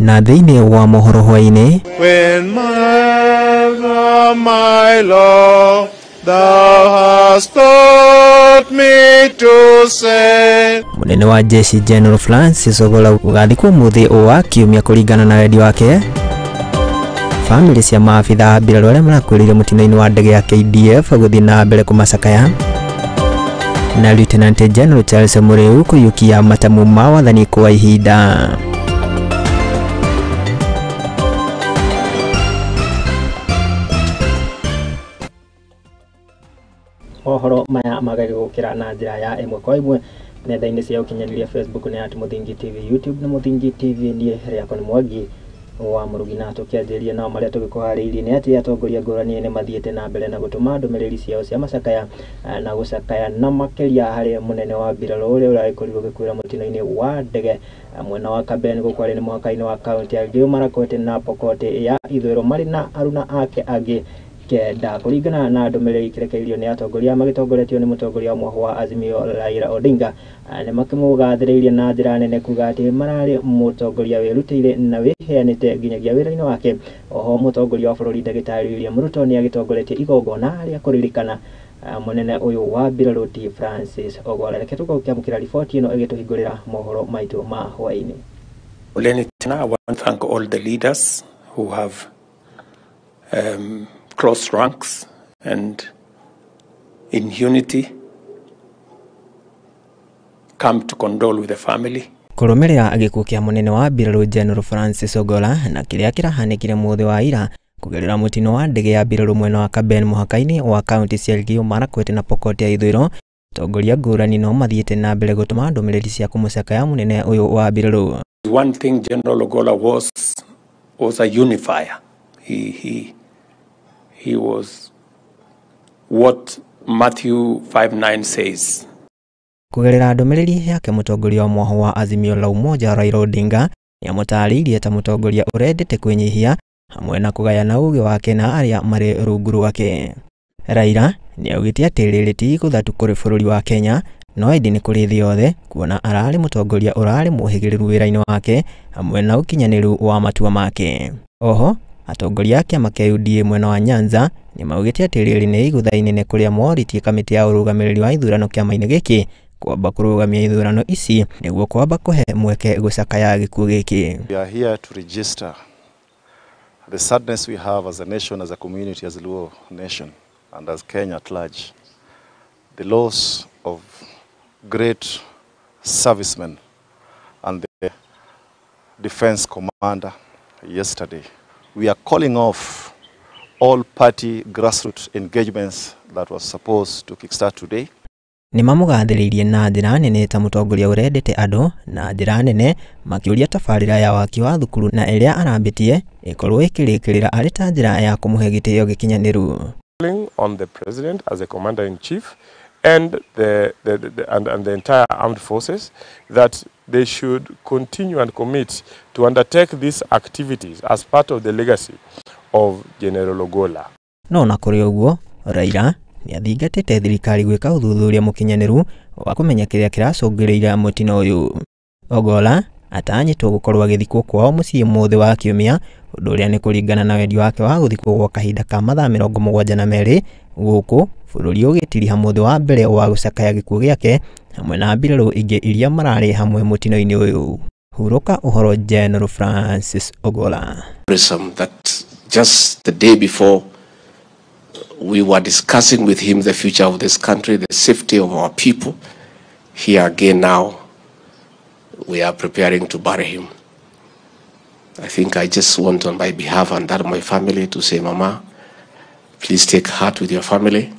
Na thĩinĩ wa mohoro hwaĩ-inĩ, When my Lord, thou hast taught me to say. Mũnene wa jeshi General Francis Ogolla gũgathikwo mũthĩ wa kiumia kũringana na wendi wake. Famĩlĩ cia maabitha a mbirarũ arĩa marakuĩrĩire mũtino-inĩ wa ndege ya KDF gũthiĩ na mbere kũmacakaya. Na Lieutenant General Charles Mũrĩu kũiyũkia matamu ma wathani kwa ihinda. Mohoro maya magagĩgũkĩra na njĩra ya ĩmwe kwa ĩmwe nenda-inĩ cia ũkinyanĩria Facebook nĩ at Mũthingi TV, YouTube nĩ Mũthingi TV, niĩ rĩakwa nĩ Mwangi wa Mũrugi. Na tũkĩanjĩrĩria nao marĩa tũgĩkũharĩirie nĩ atĩ atongoria ngũrani nĩ mathiĩte na mbere na gũtũma ndũmĩrĩri ciao cia macakaya na gũcakaya na makĩria harĩ mũnene wa mbirarũ ũrĩa ũragĩkorirwo gĩkuĩra mũtino-inĩ wa ndege mwena wa Kaben gũkũ arĩ nĩ mũhaka-inĩ wa kaunti ya Elgeyo Marakwet na Pokot ya ithũĩro marĩ na aruna ake angĩ kenda. Kũringana na ndũmĩrĩri kĩrekereirio nĩ atongoria magĩtongoretio nĩ mũtongoria ũmwe wa Azimio Raila Odinga, nĩ makĩmũgathĩrĩirie na njĩra nene kuga atĩ mararĩ mũtongoria wĩrutĩire na wĩheanĩte nginyagia wĩra-inĩ wake. Oho mũtongoria wa bũrũri ndagĩtarĩ William Ruto nĩ agĩtongoretie igongona rĩa kũririkana mũnene ũyũ wa mbirarũ ti Francis Ogolla. Reke tũgũkĩamũkĩra riboti ĩno ĩgĩtũhingũrĩra mohoro maitũ ma hwaĩ-inĩ. Poleni tena, I want to thank all the leaders who have crossed ranks and in unity come to condole with the family. Kũrũmĩrĩra gĩkuũ kĩa mũnene wa mbirarũ General Francis Ogolla na kĩrĩa kĩrahanĩkire mũthĩ wa ira kũgerera mũtino wa ndege ya mbirarũ mwena wa Kaben mũhaka-inĩ wa kaunti cia Elgeyo Marakwet na Pokot ya ithũĩro, atongoria ngũrani no mathiĩte na mbere gũtũma ndũmĩrĩri cia kũmũcakaya mũnene ũyũ wa mbirarũ. One thing General Ogolla was a unifier. He was what Matthew 5:9 says. Kũgerera ndũmĩrĩri yake mũtongoria wa mwaho wa Azimio la Umoja Raila Odinga nĩamũtarĩirie ta mũtongoria ũrendete kwĩnyihia hamwe na kũgayana ũgĩ wake na arĩa marĩ rungu rwake. Raila nĩaugĩte atĩ rĩrĩ ti igũtha tu kũrĩ bũrũri wa Kenya no ĩndĩ nĩ kũrĩ thĩ yothe, kuona ararĩ mũtongoria ũrarĩ mũhĩgĩrĩru wĩra-inĩ wake hamwe na ũkinyanĩru wa matua make. Oho atongoria a kĩama kĩa UDA mwena wa Nyanza nĩmaugĩte atĩ rĩrĩ nĩ igũtha inene kũrĩa morĩtie kamĩtĩ ya ũrũgamĩrĩri wa ithurano kĩama-inĩ gĩkĩ kwamba kũrũgamia ithurano ici nĩguo kwamba kũhe mweke gũcakaya gĩkuũ gĩkĩ. We are here to register the sadness we have as a nation, as a community, as a Luo nation, and as Kenya at large. The loss of great servicemen and the defense commander yesterday. We are calling off all party grassroots engagements that was supposed to kickstart today. Nĩmamũgathĩrĩirie na njĩra nene ta mũtongoria ũrendete andũ na njĩra nene, makĩũria tabarĩra ya waki wa thukuru na ĩrĩa arambĩtie ĩkorwo ĩkĩrĩkĩrĩra arĩ ta njĩra ya kũmũhe gĩtĩo gĩkinyanĩru. On the president as a commander in chief and the entire armed forces that they should continue and commit to undertake these activities as part of the legacy of General Ogolla. No na kũrĩ ũguo, Raila nĩathingatĩte thirikari gwĩka ũthuthuria mũkinyanĩru wa kũmenya kĩrĩa kĩracũngĩrĩirie mũtino ũyũ. Ogolla atanyĩtwo gũkorwo agĩthikwo kwao mũciĩ mũthĩ wa kiumia, ũndũ ũrĩa nĩ kũringana na wendi wake wa gũthikwo gwa kahinda ka mathaa 72 gũkũ bũrũri ũgĩtiriha mũthĩ wa mbere wa gũcakaya gĩkuũ gĩake hamwe na mbirarũ ingĩ iria mararĩ hamwe mũtino-inĩ ũyũ. Hurũka ũhoro General Francis Ogolla. That just the day before we were discussing with him the future of this country, the safety of our people. Here again now, we are preparing to bury him. I think I just want on my behalf and that of my family to say, Mama, please take heart with your family.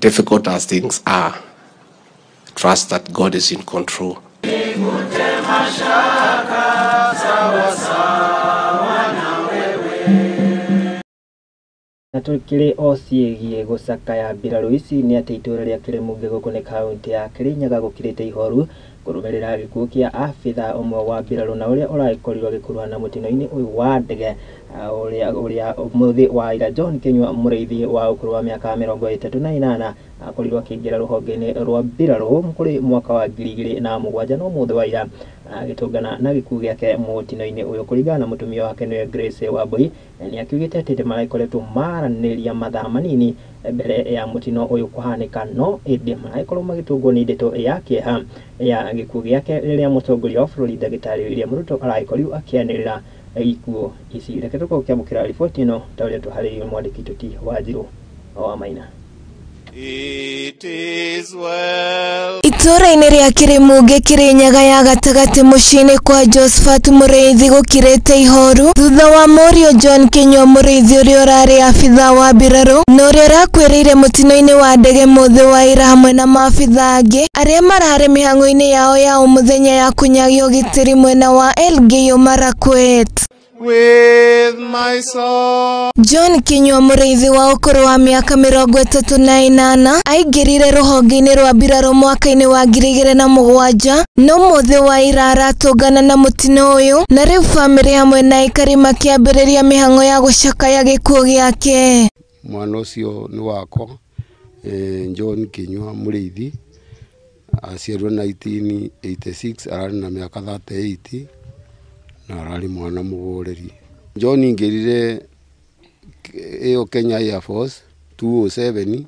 Difficult as things are, trust that God is in control. Na tũkĩrĩ o ciĩgiĩ gũcakaya mbirarũ ici nĩ atĩ itũũra rĩa Kĩrĩmũngĩ gũkũ nĩ kaunti ya Kĩrĩnyaga gũkirĩte ihoru kũrũmĩrĩra gĩkuũ kĩa abitha ũmwe wa mbirarũ na ũrĩa ũragĩkorirwo agĩkuruhana mũtino-inĩ ũyũ wa ndege ũrĩa mũthĩ wa ira John Kinyua Mũrĩithi wa ũkũrũ wa mĩaka 38 akorirwo akĩingĩra rũhonge-inĩ rwa mbirarũ kũrĩ mwaka wa 2007 no mũthĩ wa ira Agĩtũngana na gĩkuũ gĩake mũtino-inĩ ũyũ. Kũringana na mũtumia wake nĩwe Grace Wambui, nĩ akiugĩte atĩ nĩ maragĩkoretwo maranĩria mathaa manini mbere ya mũtino ũyũ kũhanĩka, no ĩndĩ maragĩkorwo magĩtũngwo nĩ ndeto ya kĩeha ya gĩkuũ gĩake rĩrĩa mũtongoria wa bũrũri ndagĩtarĩ William Ruto aragĩkorirwo akĩanĩrĩra ikuũ ici. Reke tũkorwo tũkĩamũkĩra riboti ĩno ta ũrĩa tũharĩrĩirio mwandĩki Toti Wanjirũ wa Maina. It is well. Itũũra-inĩ rĩa Kĩrĩmũngĩ Kĩrĩnyaga ya gatagatĩ mũciĩ-inĩ kwa Josephat Mũrĩithi gũkirĩte ihoru thutha wa mũriũ John Kinyua Mũrĩithi ũrĩa ũrarĩ abithaa wa mbirarũ na ũrĩa ũrakuĩrĩire mũtino-inĩ wa ndege mũthĩ wa ira hamwe na maabithaa angĩ arĩa mararĩ mĩhang'o-inĩ yao ya o mũthenya ya kũnyagia ũgitĩri mwena wa Elgeyo Marakwet. With my soul. John Kinyua Mũrĩithi wa ũkũrũ wa mĩaka 38 aingĩrire rũhonge-inĩ rwa mbirarũ mwaka-inĩ wa 2007, no mũthĩ wa ira aratũngana na mũtino ũyũ na rĩu bamĩrĩ hamwe na aikari makĩambĩrĩria mĩhang'o ya gũcakaya gĩkuũ gĩake. Mwana ũcio nĩ wakwa, John Kinyua Mũrĩithi, aciarirwo 1986, ararĩ na mĩaka 38 na ararĩ mwana mũhoreri. John ingĩrire ĩyo Kenya Air Force 207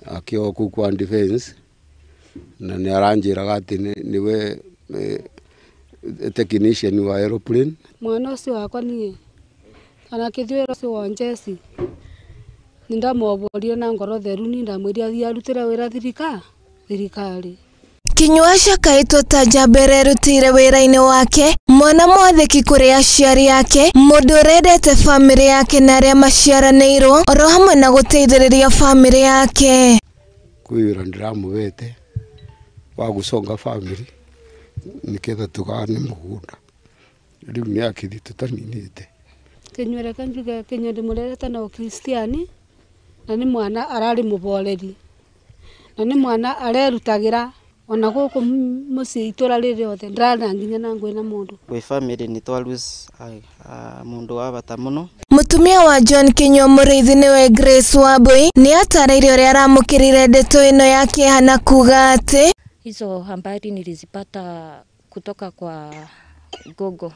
akĩohwo kũu kwa defense, na nĩ aranjĩraga atĩ nĩwe technician wa aeroplane. Mwana ũcio wakwa niĩ kana akĩthiĩ wĩra ũcio wa njeci nĩndamũoborire na ngoro theru, nĩ ndamwĩrire athiĩ arutĩre wĩra thirikari. Kinyua acakaĩtwo ta njamba ĩrĩa ĩrutĩire wĩra-inĩ wake, mwana mwathĩki kũrĩ aciari ake, mũndũ ũrendete bamĩrĩ yake na arĩa maciaranĩirwo, oro hamwe na gũteithĩrĩria bamĩrĩ yake. Kwĩ wĩra ndĩramũhete wa gũconga bamĩrĩ nĩgetha tũgayane mũgũnda, rĩu nĩ akĩthiĩ tũtaninĩte. Kinyua reke njuge Kinyua ndĩmũrerete na ũkristiani na nĩ mwana ararĩ mũboreri na nĩ mwana arerutagĩra ona gũkũ mũciĩ itũra rĩrĩ rĩothe ndirarĩ nginya na ngũĩ na mũndũ. Gwĩ bamĩrĩ nĩ twa lose mũndũ wa bata mũno. Mũtumia wa John Kinyua Mũrĩithi nĩwe Grace Wambui nĩ atarĩirie ũrĩa aramũkĩrire ndeto ĩno ya kĩeha na kuga atĩ hizo habari nilizipata kutoka kwa Google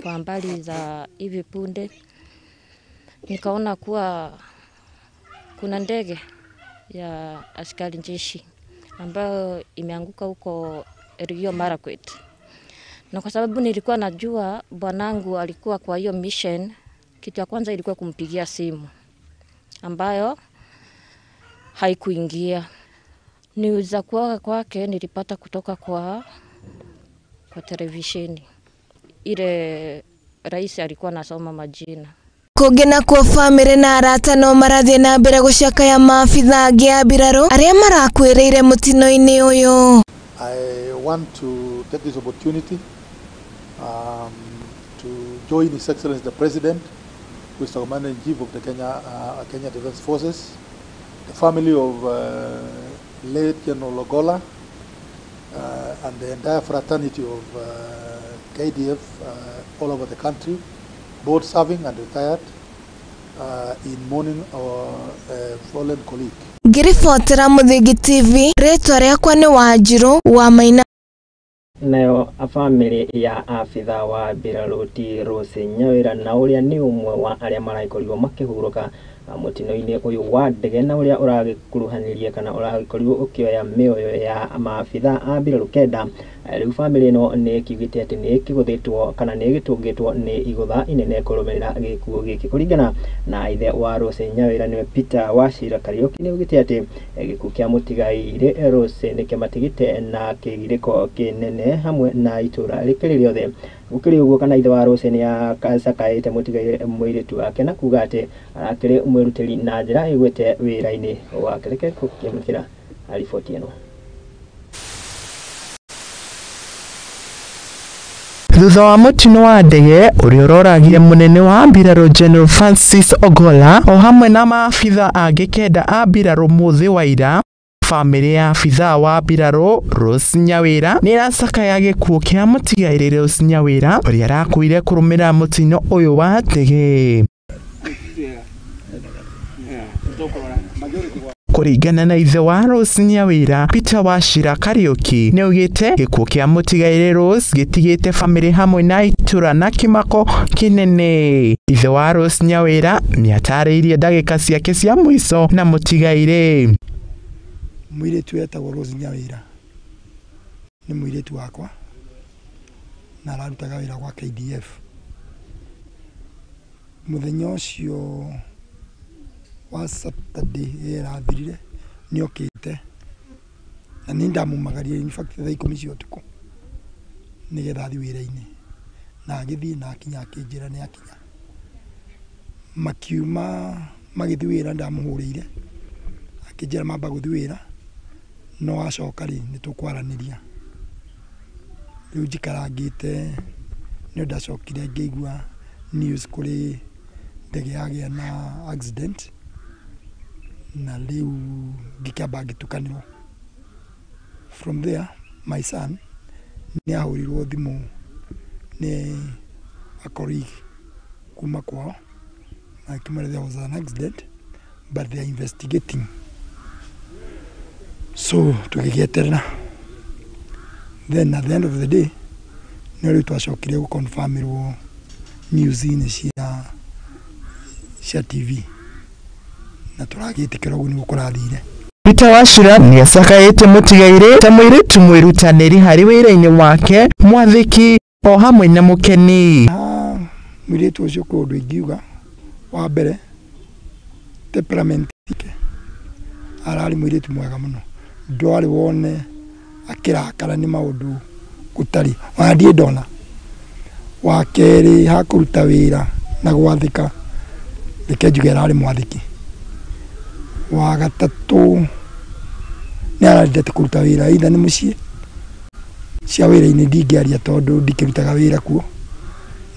kwa habari za hivi punde, nikaona kuwa kuna ndege ya askari jeshi ambayo imeanguka huko Elgeyo Marakwet. Na kwa sababu nilikuwa najua bwanangu alikuwa kwa hiyo mission, kitu ya kwanza ilikuwa kumpigia simu ambayo haikuingia. News za kuaga kwake nilipata kutoka kwa televisheni ile rais alikuwa anasoma majina. Kũngĩ nakuo bamĩrĩ na arata no marathiĩ na mbere gũcakaya maabithaa angĩ a mbirarũ arĩa marakuĩrĩire mũtino-inĩ ũyũ. I want to take this opportunity to join His Excellency the President, who is the Commander-in-Chief of the Kenya Defence Forces, the family of late General Ogolla, and the entire fraternity of KDF all over the country, both serving and retired, in mourning our fallen colleague. Ngĩribotera Mũthingi TV, rĩtwa rĩakwa nĩ Wanjirũ wa Maina. Nayo bamĩrĩ ya abithaa wa mbirarũ T Rose Nyawĩra na ũrĩa nĩ ũmwe wa arĩa maragĩkorirwo makĩhurũka mũtino-inĩ ũyũ wa ndege na ũrĩa ũragĩkuruhanirie kana ũragĩkorirwo ũkĩoya mĩoyo ya maabithaa a mbirarũ 9. Rĩu bamĩrĩ ĩno nĩ ĩkiugĩte atĩ nĩ ĩkĩgũthĩtwo kana nĩ ĩgĩtũngĩtwo nĩ igũtha inene kũrũmĩrĩra gĩkuũ gĩkĩ. Kũringana na ithe wa Rose Nyawĩra nĩwe Peter Wachira Kariũki nĩ augĩte atĩ gĩkuũ kĩa mũtigairĩ Rose nĩ kĩmatigĩte na kĩgirĩko kĩnene hamwe na itũra rĩkĩrĩ rĩothe. Gũkĩrĩ ũguo kana ithe wa Rose nĩ acakaĩte mũtigairĩ mũirĩtu wake na kuga atĩ arakĩrĩ mwĩrutĩri na njĩra ĩgwĩte wĩra-inĩ wake. Reke tũkĩamũkĩra riboti ĩno. Thutha wa mũtino wa ndege ũrĩa ũroragire mũnene wa mbirarũ General Francis Ogolla o hamwe na maabithaa angĩ 9 a mbirarũ mũthĩ wa ira, bamĩrĩ ya abithaa wa mbirarũ Rose Nyawĩra nĩ ĩracakaya gĩkuũ kĩa mũtigairĩ Rose Nyawĩra ũrĩa arakuire kũrũmĩrĩra mũtino ũyũ wa ndege. Kũringana na ithe wa Rose Nyawira Peter Wachira Kariuki nĩaugĩte gĩkuũ kĩa mũtigairĩ Rose gĩtigĩte famĩlĩ hamwe na itũra na kĩmako kĩnene. Ithe wa Rose Nyawira nĩatarĩirie ndagĩka ciake cia mũico na mũtigairĩ. Mũirĩtu etagwo Rose Nyawira nĩ mũirĩtu wakwa na ararutaga wĩra gwa KDF. Mũthenya ũcio wa Saturday ĩrathirire nĩokĩte na nĩ ndamumagaria in fact thaa 10 cia ũtukũ nĩgetha athiĩ wĩra-inĩ, na agĩthiĩ na akinya akĩnjĩra nĩ akinya. Makiuma magĩthiĩ wĩra, ndamũhũrĩire akĩnjĩra mamba gũthiĩ wĩra no acoka rĩ nĩ tũkwaranĩria. Rĩu njikarangĩte nĩ ndacokire ngĩigua news kũrĩ ndege yagĩa na accident, na rĩu ngĩkĩamba ngĩtukanĩrwo. From there my son nĩ ahũrirwo thimũ nĩ a colleague kuma kwao na akĩmwĩra there was an accident but they are investigating. So tũgĩgĩeterera, then at the end of the day nĩ rĩu twacokire gũconfirmĩrwo news-inĩ cia TV na tũragĩtĩkĩra ũguo nĩguo kũrathire. Peter Wachira nĩacakaĩte mũtigairĩ ta mũirĩtu mwĩrutanĩri harĩ wĩra-inĩ wake, mwathĩki o hamwe na mũkeni. Mũirĩtu ũcio kwĩ ũndũ ingiuga, wa mbere temperament yake ararĩ mũirĩtu mwega mũno, ndwarĩ wone akĩrakara nĩ maũndũ gũtarĩ ona ndirĩ ndona. Wa kerĩ hakũruta wĩra na gwathĩka, reke njuge ararĩ mwathĩki. Wa gatatũ nĩ arendete kũruta wĩra either nĩ mũciĩ, cia wĩra-inĩ ndingĩaria tondũ ndikĩrutaga wĩra kuo,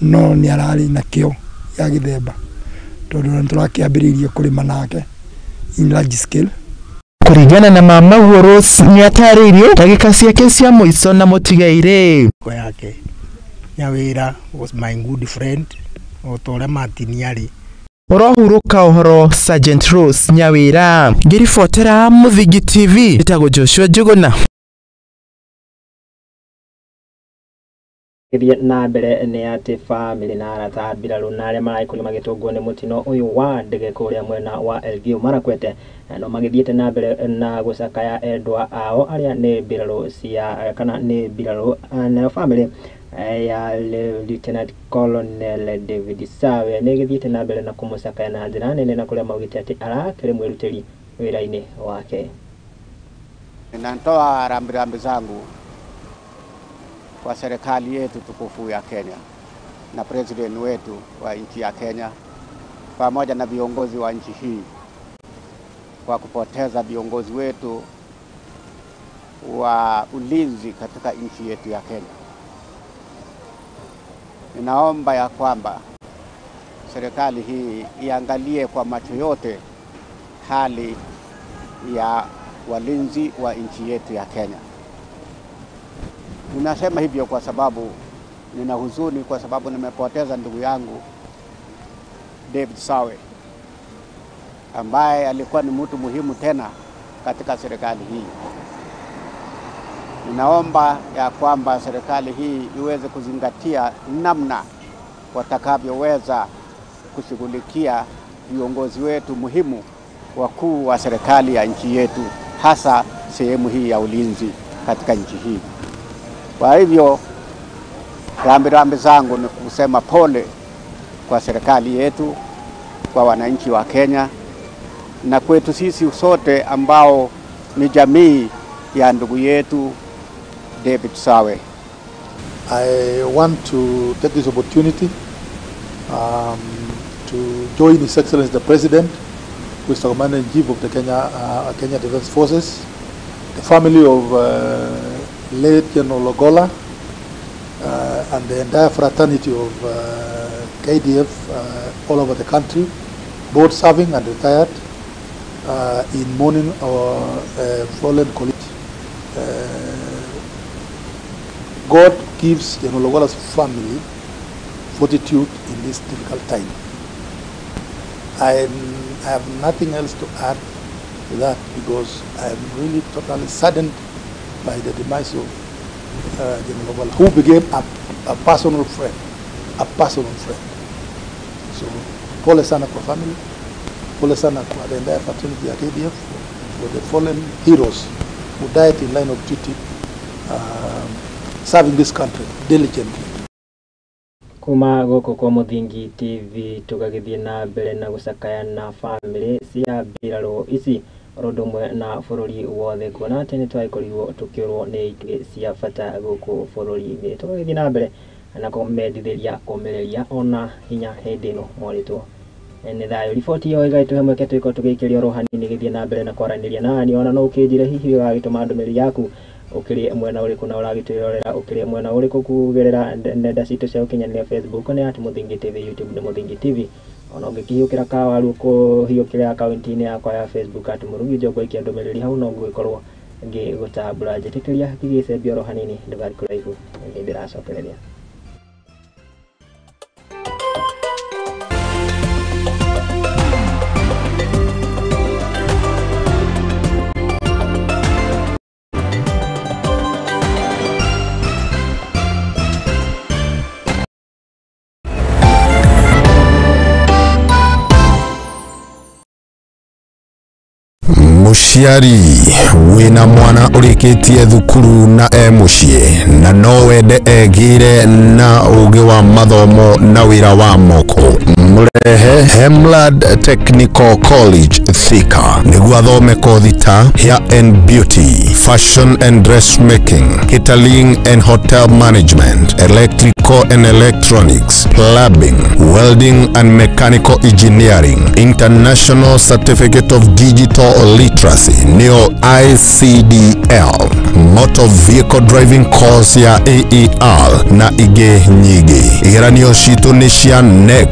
no nĩ ararĩ na kĩo ya gĩthemba tondũ ona nĩtũrakĩambĩrĩirie kũrĩma nake in large scale. Kũringana na mamaguo Rose nĩatarĩirie ndagĩka ciake cia mũico na mũtigairĩ. Yake Nyawira was my good friend o ta ũrĩa Martin arĩ. Ũrohurũka ũhoro Sergeant Rose Nyawira ngĩribotera Mũthingi TV, njĩtagwo Joshua Njuguna. Gĩthiĩ na mbere nĩ atĩ famĩlĩ na arata a mbirarũ na arĩa maragĩkorirwo magĩtũngwo nĩ mũtino ũyũ wa ndege kũrĩa mwena wa Elgeyo Marakwet no magĩthiĩte na mbere na gũcakaya endwa ao arĩa nĩ mbirarũ cia kana nĩ mbirarũ, nayo famĩlĩ ya Lieutenant Colonel David Sawe nĩ ĩgĩthiĩte na mbere na kũmũcakaya na njĩra nene na kũrĩa maugĩte atĩ arakĩrĩ mwĩrutĩri wĩra-inĩ wake. Ninatoa rambirambi zangu kwa serikali yetu tukufu ya Kenya na president wetu wa nchi ya Kenya pamoja na viongozi wa nchi hii kwa kupoteza viongozi wetu wa ulinzi katika nchi yetu ya Kenya. Ninaomba ya kwamba serikali hii iangalie kwa macho yote hali ya walinzi wa nchi yetu ya Kenya. Ninasema hivyo kwa sababu nina huzuni, kwa sababu nimepoteza ndugu yangu David Sawe ambaye alikuwa ni mtu muhimu tena katika serikali hii. Ninaomba ya kwamba serikali hii iweze kuzingatia namna watakavyoweza kushughulikia viongozi wetu muhimu wakuu wa serikali ya nchi yetu, hasa sehemu hii ya ulinzi katika nchi hii. Kwa hivyo rambirambi zangu ni kusema pole kwa serikali yetu, kwa wananchi wa Kenya na kwetu sisi sote ambao ni jamii ya ndugu yetu David Sawe. I want to take this opportunity to join His Excellency the President, who is the Commander-in-Chief of the Kenya Defence Forces, the family of late General Ogolla, and the entire fraternity of KDF all over the country, both serving and retired, in mourning our fallen colleague. God gives General Ogolla's family fortitude in this difficult time. I have nothing else to add that because I am really totally saddened by the demise of General Ogolla, who became a personal friend, a personal friend. So pole sana kwa family, pole sana kwa the entire fraternity ya KDF for the fallen heroes who died in line of duty, serving this country diligently. Kuma gũkũ kwa Mũthingi TV tũgagĩthiĩ na mbere na gũcakaya na bamĩrĩ cia mbirarũ ici oro ũndũ ũmwe na bũrũri wothe, kuona atĩ nĩ twagĩkorirwo tũkĩũrwo nĩ itugĩ cia bata gũkũ bũrũri-inĩ. Tũgagĩthiĩ na mbere na kũmendithĩria kũmĩrĩria ona hinya hĩndĩ ĩno morĩtwo nĩ thayũ. Riboti ĩyo ĩgagĩtũhe mweke tũgĩkorwo tũgĩikĩria oro hanini gĩthiĩ na mbere na kwaranĩria nani, ona no ũkĩnjĩre hihi ũgagĩtũma ndũmĩrĩri yaku ukiri mwena uriku na uragitwirorera ukiri mwena uriku kugerera nenda citũ cia ũkinyanĩria Facebook nĩ at Mũthingi TV, YouTube nĩ Mũthingi TV. Ona ũngĩkĩhiũkĩra kawaru kũhiũkĩra akaunti-inĩ yakwa ya Facebook at Mũrugi Njogu aikia ndũmĩrĩri hau no ngũgĩkorwo ngĩgũtambũra. Njĩtĩkĩria ngĩgĩcembia oro hanini ndũgathiĩ kũraihu, nĩ ndĩracokereria. Mũciari wĩna mwana ũrĩkĩtie thukuru na e mũciĩ na no wende egĩre na ũgĩ wa mathomo na wĩra wa moko, mũrehe Hemlad Technical College Thika nĩguo athome kothi ta hair and beauty, fashion and dressmaking, catering and hotel management, electrical and electronics, plumbing, welding and mechanical engineering, international certificate of digital literacy neo ICDL, motor vehicle driving course ya AER na ingĩ nyingĩ. Igeranio citũ nĩ cia NEC,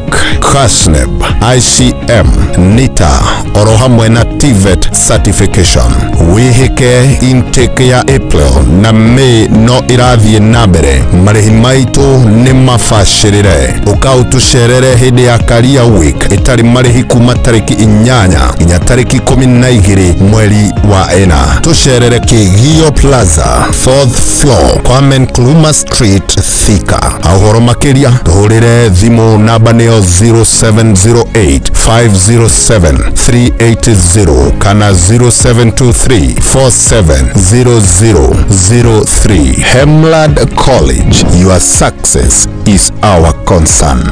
KASNEB, ICM, NITA oro hamwe na TVET certification. Wĩhĩke intake ya April na May no ĩrathiĩ na mbere. Marĩhi maitũ nĩ mabacĩrĩre. Ũka ũtũcerere hĩndĩ ya Career Week ĩtarĩ marĩhi kuma tarĩki 8 nginya tarĩki 12 mweri wa 4. Tũcerere Kĩgio Plaza, 4th floor, Kwame Nkrumah Street, Thika. Ũhoro makĩria tũhũrĩre thimũ namba nĩyo 0708 507 380 kana 0723 470003. Hemlad College, your success is our concern.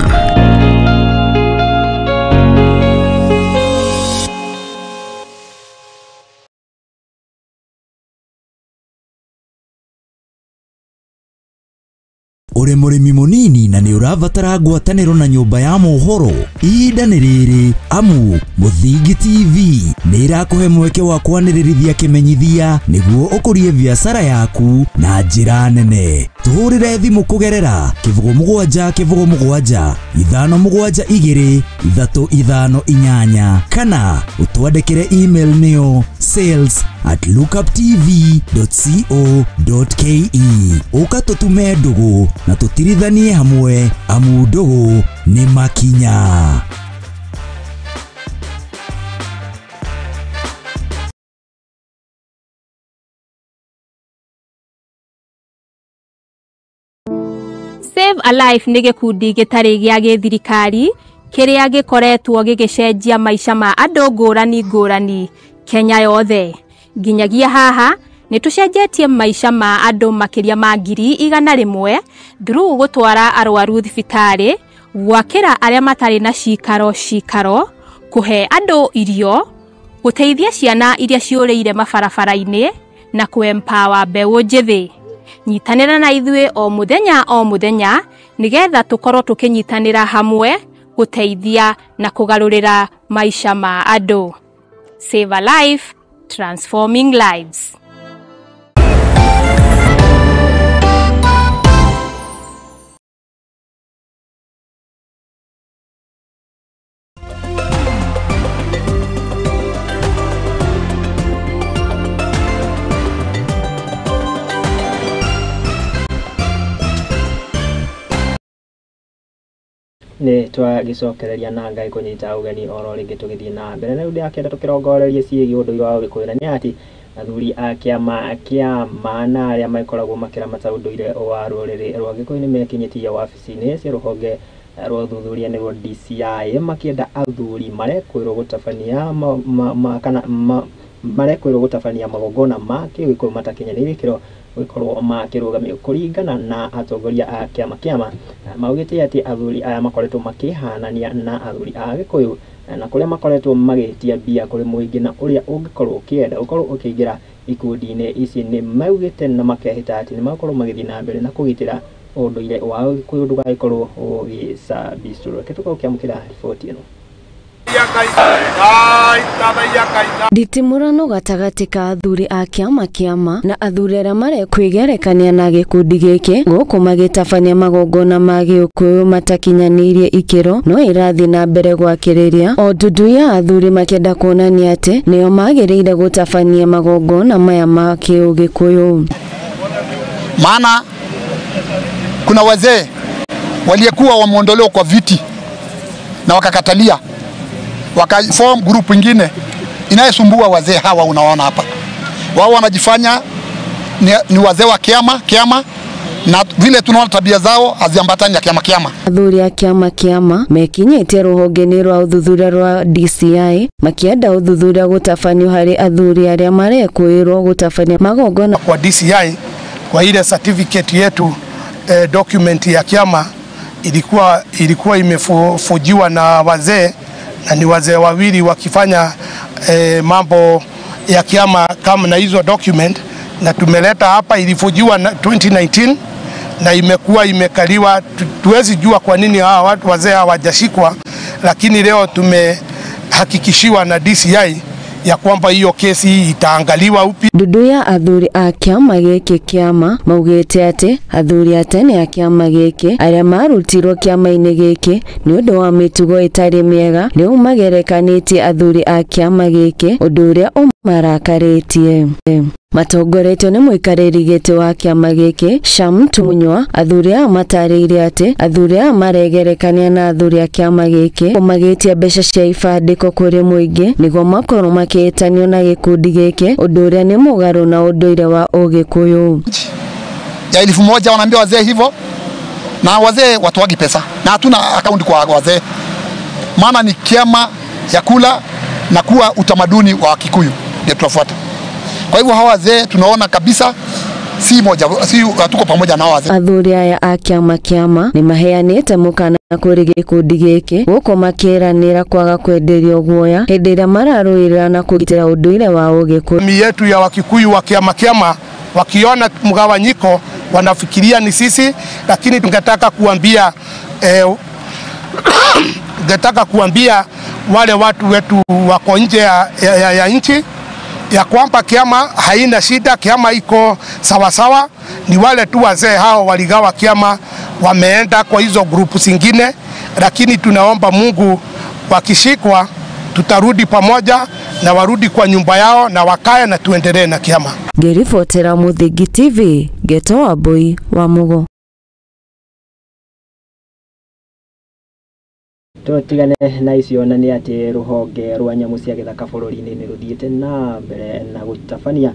Uri mũrĩmi mũnini na nĩ ũrabatara ngwatanĩro na nyũmba ya mohoro, ihinda nĩ rĩrĩ amu Mũthingi TV nĩ ĩrakũhe mweke wa kwanĩrĩrithia kĩmenyithia nĩguo ũkũrie biacara yaku na njĩra nene. Tũhũrĩre thimũ kũgerera 07 07 572 358 kana ũtwandĩkĩre email nĩyo sales@lookuptv.co.ke. Ũka tũtume ndũgũ na tũtirithanie hamwe amu ndũgũ nĩ makinya. Save a Life nĩ gĩkundi gĩtarĩ gĩa gĩthirikari kĩrĩa gĩkoretwo gĩgĩcenjia maica ma andũ ngũrani ngũrani Kenya yothe. Nginyagia haha nĩ tũcenjetie maica ma andũ makĩria ma 100,000 through gũtwara arwaru thibitarĩ, gwakĩra arĩa matarĩ na cikaro cikaro, kũhe andũ irio, gũteithia ciana iria ciũrĩire mabarabara-inĩ na kũ-empower mbeũ njĩthĩ. Nyitanĩra na ithuĩ o mũthenya o mũthenya nĩgetha tũkorwo tũkĩnyitanĩra hamwe gũteithia na kũgarũrĩra maica ma andũ. Save a Life, transforming lives. Nĩ twagĩcokereria na Ngai kũnyita ũgeni oro rĩngĩ tũgĩthiĩ na mbere na rĩu ndĩrakĩenda tũkĩrongorerie ciĩgiĩ ũndũire wa Ũgĩkũyũ na nĩ atĩ athuri a kĩama kĩama na arĩa makoragwo makĩramata ũndũire wa rũrĩrĩ rwa Gĩkũyũ nĩ mekinyĩtie wabici-inĩ cia rũhonge rwa ũthuthuria nĩruo DCI makĩenda athuri marekwĩrwo gũtabania kana marekwĩrwo gũtabania magongona ma kĩgĩkũyũ matakinyanĩirie ikĩro gũkorwo makĩrũgamio kũringana na atongoria a kĩama kĩama maugĩte atĩ athuri aya makoretwo makĩhanania na athuri a Gĩkũyũ na kũrĩa makoretwo magĩtia mbia kũrĩ mũingĩ na ũrĩa ũngĩkorwo ũkĩenda ũkorwo ũkĩingĩra ikundi-inĩ ici nĩ maugĩte na makehĩta atĩ nĩ makorwo magĩthiĩ na mbere na kũgitĩra ũndũire wa Gĩkũyũ ndũgagĩkorwo ũgĩcambicũrwo. Reke tũkorwo ũkĩamũkĩra riboti ĩno. Nditimũrano gatagatĩ ka athuri a kĩama kĩama na athuri arĩa marekwĩgerekania na gĩkundi gĩkĩ gũkũ magĩtabania magongona ma Gĩũkũyũ matakinyanĩirie ikĩro no ĩrathiĩ na mbere gwakĩrĩria o ndundu ya athuri makĩenda kuonania atĩ nĩo magĩrĩire gũtabania magongona maya ma Kĩũgĩkũyũ. Maana kuna wazee waliyekuwa wameondolewa kwa viti na wakakatalia, wakaform group ingine inayesumbua wazee hawa. Unaona hapa wao wanajifanya ni wazee wa kiama kiama, na vile tunaona tabia zao haziambatani na kiama kiama. Athuri a kiama kiama mekinyĩtie rũhonge-inĩ rwa ũthuthuria rwa DCI makĩenda ũthuthuria gũtabanio harĩ athuri arĩa marekwĩrwo gũtabania magongona kwa DCI. Kwa ile certificate yetu document ya kiama ilikuwa imefujiwa na wazee, na ni wazee wawili wakifanya mambo ya kiama kama na hizo document, na tumeleta hapa. Ilifujiwa na 2019 na imekuwa imekaliwa. Tuwezi jua kwa nini hawa watu wazee hawajashikwa, lakini leo tumehakikishiwa na DCI ya kwamba hiyo kesi itaangaliwa upya. Ndundu ya athuri a kĩama gĩkĩ kĩama maugĩte atĩ athuri a tene a kĩama gĩkĩ arĩa marutirwo kĩama-inĩ gĩkĩ nĩ ũndũ wa mĩtugo ĩtarĩ mĩega rĩu magerekanĩtie athuri a kĩama gĩkĩ ũndũ ũrĩa ũmarakarĩtie. Matongoretio nĩ mũikarĩri gĩtĩ wa kĩama gĩkĩ Sham Tunywa, athuri aya matarĩirie atĩ athuri aya maregerekania na athuri a kĩama gĩkĩ magĩtia mbeca cia ibandĩko kũrĩ mũingĩ nĩguo makorwo makĩĩtanio na gĩkundi gĩkĩ ũndũ ũrĩa nĩ mũgarũ na ũndũire wa Ũgĩkũyũ. Ya 1000 wanaambia wazee hivyo, na wazee watoagi pesa na hatuna akaunti kwa wazee, maana ni kiama ya kula na kuwa utamaduni wa Kikuyu ndio tunafuata. Kwa hivyo hawa wazee tunaona kabisa si moja, si tuko pamoja na wazee. Athuri aya a kĩama kĩama nĩ maheanĩte mũkana kũrĩ gĩkundi gĩkĩ gũkũ makĩranĩra kwaga kwenderio guoya hĩndĩ ĩrĩa mararũĩrĩra na kũgitĩra ũndũire wa Ũgĩkũyũ. Mi yetu ya Wakikuyu wa kiama kiama wakiona mgawanyiko wanafikiria ni sisi, lakini tungetaka kuambia tungetaka kuambia wale watu wetu wako nje ya nchi ya kwamba kiama haina shida, kiama iko sawasawa. Ni wale tu wazee hao waligawa kiama wameenda kwa hizo grupu zingine, lakini tunaomba Mungu wakishikwa tutarudi pamoja na warudi kwa nyumba yao na wakae na tuendelee na kiama. Ngĩribotera Mũthingi TV, Geto Wambui wa Mugo. Tũtigane na icio na nĩ atĩ rũhonge rwa nyamũ cia gĩthaka bũrũri-inĩ nĩ rũthiĩte na mbere na gũtabania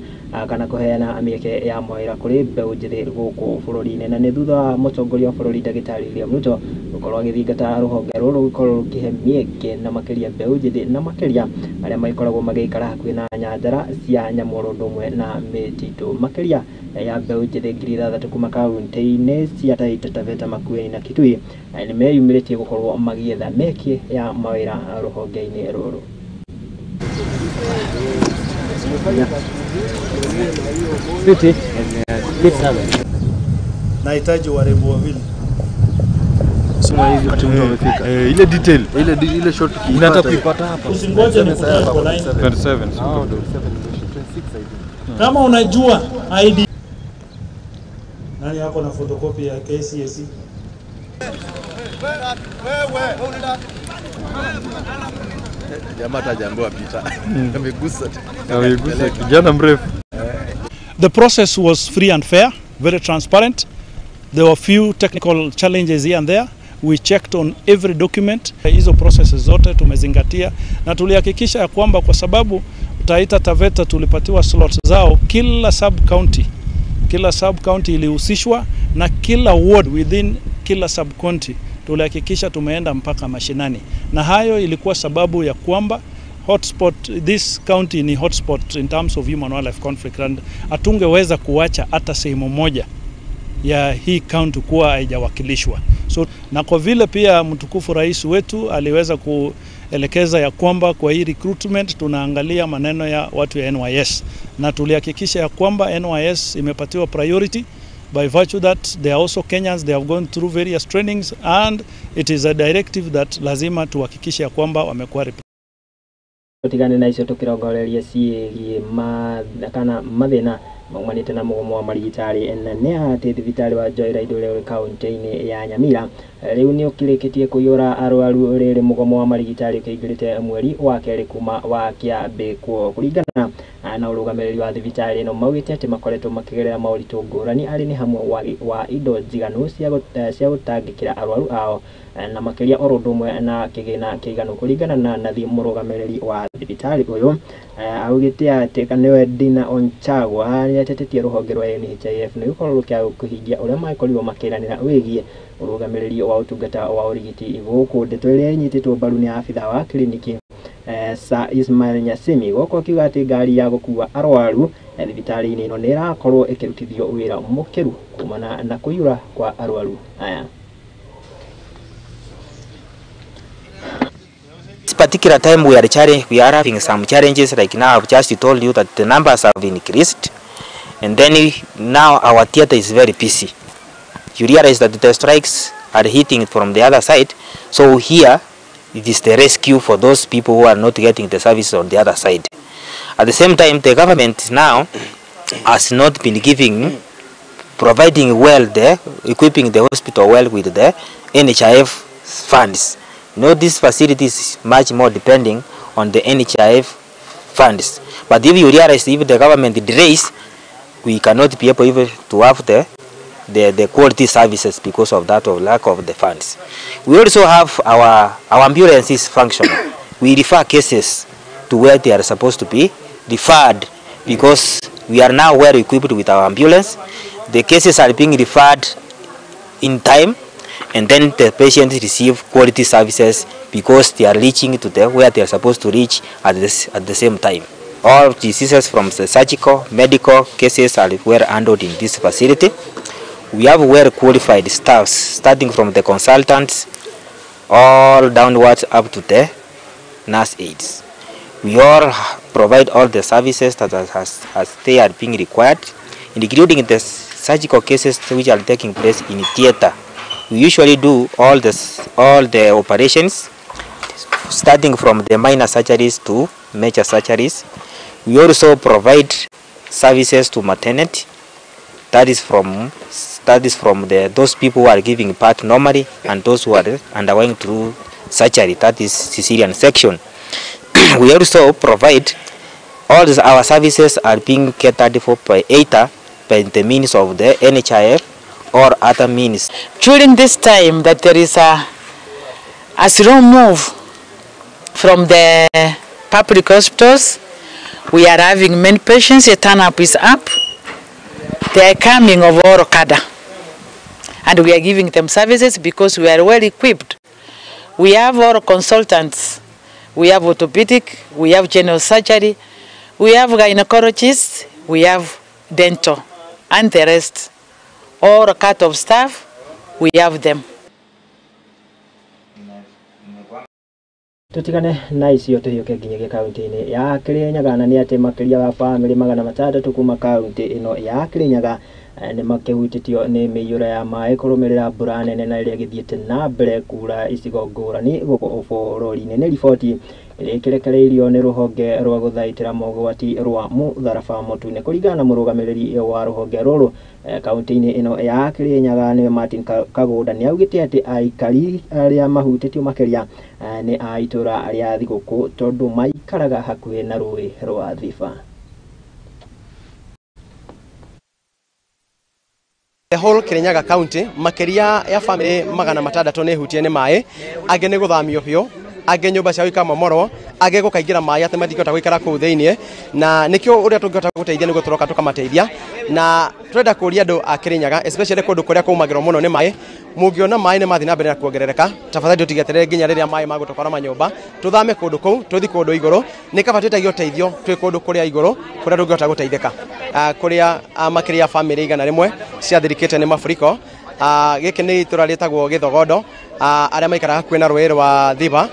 kana kũheana mĩeke ya mawĩra kũrĩ mbeũ njĩthĩ gũkũ bũrũri-inĩ, na nĩ thutha wa mũtongoria wa bũrũri ndagĩtarĩ William Ruto gũkorwo agĩthingata rũhonge rũrũ gũkorwo rũkĩhe mĩeke na makĩria mbeũ njĩthĩ na makĩria arĩa magĩkoragwo magĩikara hakuhĩ na nyanjara cia nyamũ oro ũndũ ũmwe na mĩtitũ, makĩria ya mbeũ njĩthĩ 6,000 kuma kaunti-inĩ cia Taita Taveta, Makueni na Kitui nĩ meyumĩrĩtie gũkorwo magĩetha mĩeke ya mawĩra rũhonge-inĩ rũrũ. Nahitaji warembo wawili. Ile detail, ile shot unataka kuipata hapa. Usingoje nikutane kwa line 27. Kama unajua ID nani yako na photocopy ya KCSE? Jamaa atajaambiwa pita. Amegusa. Amegusa kijana mrefu. The process was free and fair, very transparent. There were few technical challenges here and there, We checked on every document. Hizo processes zote tumezingatia na tulihakikisha ya kwamba kwa sababu Taita Taveta tulipatiwa slots zao, kila sub county ilihusishwa na kila ward within kila sub county tulihakikisha tumeenda mpaka mashinani, na hayo ilikuwa sababu ya kwamba hotspot, this county ni hotspot in terms of human wildlife conflict, and hatungeweza kuacha hata sehemu moja ya hii county kuwa haijawakilishwa. So, na kwa vile pia mtukufu rais wetu aliweza kuelekeza ya kwamba kwa hii recruitment tunaangalia maneno ya watu ya NYS, na tulihakikisha ya kwamba NYS imepatiwa priority by virtue that they are also Kenyans, they have gone through various trainings and it is a directive that lazima tuhakikishe ya kwamba wamekuwa. Tutigane na icio tukirongoreria ciĩgiĩ kana mathĩna maumanĩte na mũgomo wa marigitari, na nĩ atĩ thibitarĩ wa Joyride ũrĩa ũrĩ kaunti-inĩ ya Nyamira rĩu nĩ ũkĩrĩkĩtie kũiyũra arwaru rĩrĩ mũgomo wa marigitari ũkĩingĩrĩte mweri wa kerĩ kuma wakĩambĩkwo. Kũringana na ũrũgamĩrĩri wa thibitarĩ ĩno, maugĩte atĩ makoretwo makĩgerera moritũ ngũrani, arĩ nĩ hamwe wa indo njiganu cia gũtangĩkĩra arwaru ao na makĩria oro ũndũ ũmwe na kĩgĩna kĩiganu. Kũringana na nathi mũrũgamĩrĩri wa thibitarĩ ũyũ, augĩte atĩ nĩwe Dina Onchagwa, nĩatetetie rũhonge rwa NHIF nĩ gũkorwo rũkĩaga kũhingia ũrĩa makorirwo makĩranĩra wĩgiĩ ũrũgamĩrĩri wa ũtungata wa ũrigiti gũkũ. Ndeto ĩrĩa ĩnyitĩtwo mbaru nĩ abithaa wa kiriniki Sir Ismail Nyasimi gũkũ akiuga atĩ ngari ya gũkua arwaru thibitarĩ-inĩ ĩno nĩ ĩrakorwo ĩkĩrutithio wĩra mũkĩru kumana na kũiyũra kwa arwaru aya. This particular time we are having some challenges. Like now I've just told you that the numbers have increased, and then now our theater is very busy. You realize that the strikes are hitting from the other side, so here it is the rescue for those people who are not getting the service on the other side. At the same time, the government now has not been giving, providing well the, equipping the hospital well with the NHIF funds. You know, this facility is much more depending on the NHIF funds. But if you realize, if the government delays, we cannot be able even to have the quality services because of that, of lack of the funds. We also have our ambulance is functional. We refer cases to where they are supposed to be referred because we are now well equipped with our ambulance. The cases are being referred in time, and then the patients receive quality services because they are reaching to the where they are supposed to reach at the same time. All diseases from the surgical, medical cases are well handled in this facility. We have well qualified staffs, starting from the consultants all downwards up to the nurse aides. We all provide all the services that as they are being required, including the surgical cases which are taking place in theater. We usually do all the operations, starting from the minor surgeries to major surgeries. We also provide services to maternity. That is from the those people who are giving birth normally and those who are undergoing through surgery, that is cesarean section. We also provide all this, our services are being catered for by either by the means of the NHIF or other means. During this time that there is a slow move from the public hospitals, we are having many patients, the turn up is up. They are coming of all cadre. And we are giving them services because we are well equipped. We have all consultants. We have orthopedic, we have general surgery, we have gynecologists, we have dental, and the rest. All kind of staff, we have them. Tutigane na icio tuhiũke nginyagia kaunti-inĩ ya Kĩrĩnyaga, na nĩ atĩ makĩria wa bamĩrĩ 600 kuma kaunti ĩno ya Kĩrĩnyaga nĩ makĩhutĩtio nĩ mĩiyũro ya maĩ kũrũmĩrĩra mbura nene na ĩrĩa ĩgĩthiĩte na mbere kura icigo ngũrani gũkũ bũrũri-inĩ. Nĩ riboti ĩrĩa ĩkĩrekereirio nĩ rũhonge rwa gũthaitĩra mogwati rwa mũtharaba mũtune. Kũringana na mũrũgamĩrĩri wa rũhonge rũrũ kaunti-inĩ ĩno ya Kĩrĩnyaga, nĩwe Martin Kagũnda, nĩ augĩte atĩ aikari arĩa mahutĩtio makĩria nĩ a itũra rĩa Thigũkũ tondũ maikaraga hakuhĩ na rũĩ rwa Thiba. Whole Kirinyaga County makiria ya family 600 nĩ hutie nĩ maĩ, angĩ nĩ gũthamio biũ, angĩ nyũmba ciao ikamomorwo, angĩ gũkaingĩra maĩ atĩ matingĩhota gũikara kũu thĩiniĩ, na nĩkĩo ũrĩa tũngĩhota gũteithia nĩguo tũroka tũkamateithia. Na tũrenda kũria andũ a Kirinyaga especially kũndũ kũrĩa kũmagĩrwo mũno nĩ maĩ, mũngĩona maĩ nĩ mathiĩ na mbere na kuongerereka, tafadhali tũtigeterere nginya rĩrĩa maĩ magũtũkora manyũmba, tũthame kũndũ kũu tũthiĩ kũndũ igũrũ, nĩ kaba twĩtagie ũteithio twĩ kũndũ kũrĩa igũrũ kũrĩa tũngĩhota gũteithĩka. Kũrĩa makĩria ya family 100 ciathirikĩte nĩ mafuriko. Gĩkĩ nĩ itũra rĩtagwo Gĩthogondo, arĩa maikaraga hakuhĩ na rũĩ rwa Thiba.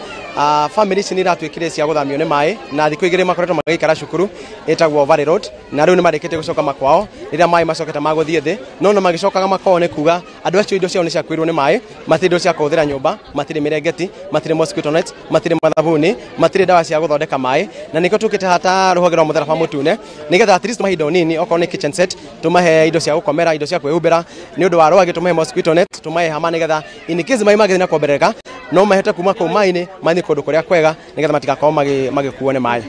Family ici nĩ iratuĩkire cia gũthamio nĩ maĩ, na thikũ igĩrĩ makoretwo magĩikara cukuru ĩtagwo Valley Road, na rĩu nĩ marĩkĩtie gũcoka makwao rĩrĩa maĩ macokete magũthiĩ thĩ, no magĩcokaga makwao nĩ kuga andũ acio indo ciao nĩ ciakuirwo nĩ maĩ, matirĩ indo cia kũhũthĩra nyũmba, matirĩ mĩrengeti, matirĩ mosquito net, matirĩ mathabuni, matirĩ ndawa cia gũthondeka maĩ, na nĩkĩo tũkĩte hata rũhonge rwa mũtharaba mũtune nĩgetha at least tũmahe indo nini, okorwo nĩ kitchen set tũmahe indo cia gũkomera, indo cia kwĩhumbĩra nĩ ũndũ wa rwagĩ, tũmahe mosquito net, tũmahe hama nĩgetha in case maĩ mangĩthiĩ na kuongerereka no mahote kuma kũu maĩ-inĩ mathiĩ kũndũ kũrĩa kwega nĩgetha matigakorwo magĩkuo nĩ maĩ.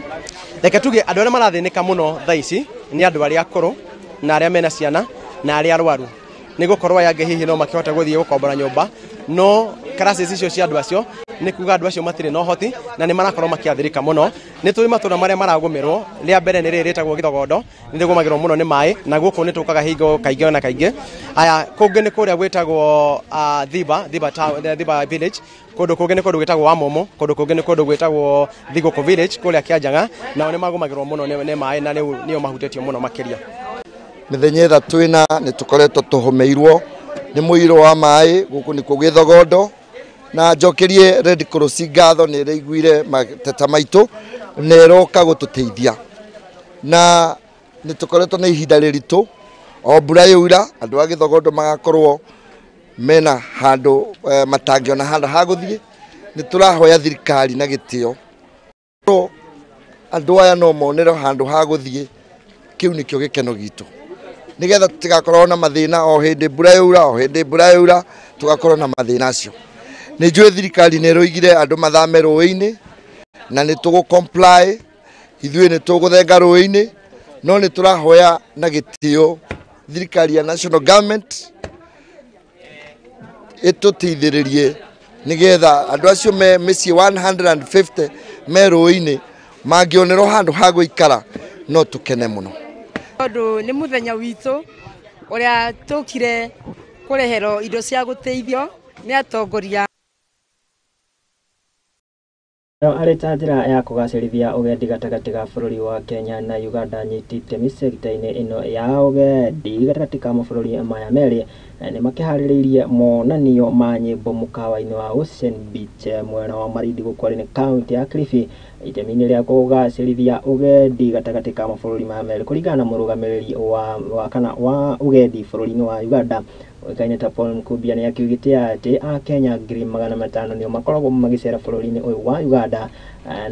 Reke tuge andũ arĩa marathĩnĩka mũno thaa ici nĩ andũ arĩa akũrũ na arĩa mena ciana na arĩa arwaru, nĩ gũkorwo aya angĩ hihi no makĩhote gũthiĩ gũkombora nyũmba, no crisis icio cia andũ acio nĩ kuga andũ acio matirĩ na ũhoti na nĩ marakorwo makĩathĩrĩka mũno. Nĩ tũĩ matũra marĩa maragũmĩrwo, rĩa mbere nĩ rĩrĩ rĩtagwo Gĩthogondo, nĩ rĩgũmagĩrwo mũno nĩ maĩ, na gũkũ nĩ tũkaga hingo kaingĩ na kaingĩ. Aya, kũngĩ nĩ kũrĩa gwĩtagwo Thiba town, Thiba village, kũndũ kũngĩ nĩ kũndũ gwĩtagwo Wamomo, kũndũ kũngĩ nĩ kũndũ gwĩtagwo Thigũkũ village kũrĩa Kĩanjaga, nao nĩ magũmagĩrwo mũno nĩ maĩ na nĩo mahutĩtio mũno makĩria. Mĩthenya ĩtatũ ĩna nĩ tũkoretwo tũhũmĩirwo nĩ mũiyũro wa maĩ gũkũ nĩkuo Gĩthogondo, na njokerie Red Cross ngatho nĩ ĩraiguire mateta maitũ na ĩroka gũtũteithia, na nĩ tũkoretwo na ihinda rĩritũ, o mbura yaura andũ a Gĩthogondo magakorwo mena handũ matangĩona handũ ha gũthiĩ. Nĩ tũrahoya thirikari na gĩtĩo andũ aya no monerwo handũ ha gũthiĩ, kĩu nĩkĩo gĩkeno gitũ, nĩgetha tũtigakorwo na mathĩna o hĩndĩ mbura yaura, o hĩndĩ mbura yaura tũgakorwo na mathĩna acio. Nĩ njũĩ thirikari nĩ ĩroigire andũ mathame rũĩ-inĩ na nĩ tũgũ comply, ithuĩ nĩ tũgũthenga rũĩ-inĩ, no nĩ tũrahoya na gĩtĩo thirikari ya national government ĩtũteithĩrĩrie nĩgetha andũ acio me mĩciĩ 150 me rũĩ-inĩ mangĩonerwo handũ ha gũikara no tũkene mũno. Tondũ nĩ mũthenya witũ ũrĩa tũkire kũreherwo indo cia gũteithio nĩ atongoria. Arĩ ta njĩra ya kũgacĩrithia ũgendi gatagatĩ ga bũrũri wa Kenya na Uganda, nyiti itemi sekta-inĩ ĩno ya ũgendi gatagatĩ ka mabũrũri maya merĩ nĩ makĩharĩrĩirie monanio ma nyĩmbo mũkawa-inĩ wa Ocean Beach mwena wa Malindi gũkũ nĩ kaunti ya Kilifi, itemi-inĩ rĩa kũgacĩrithia ũgendi gatagatĩ ka mabũrũri maya merĩ. Kũringana na mũrũgamĩrĩri wa kana wa ũgendi bũrũri-inĩ wa Uganda ũĩkaine ta Paul Mkubia, nĩ akiugĩte atĩ Akenya 500,000 nĩo makoragwo magĩcera bũrũri-inĩ ũyũ wa Uganda,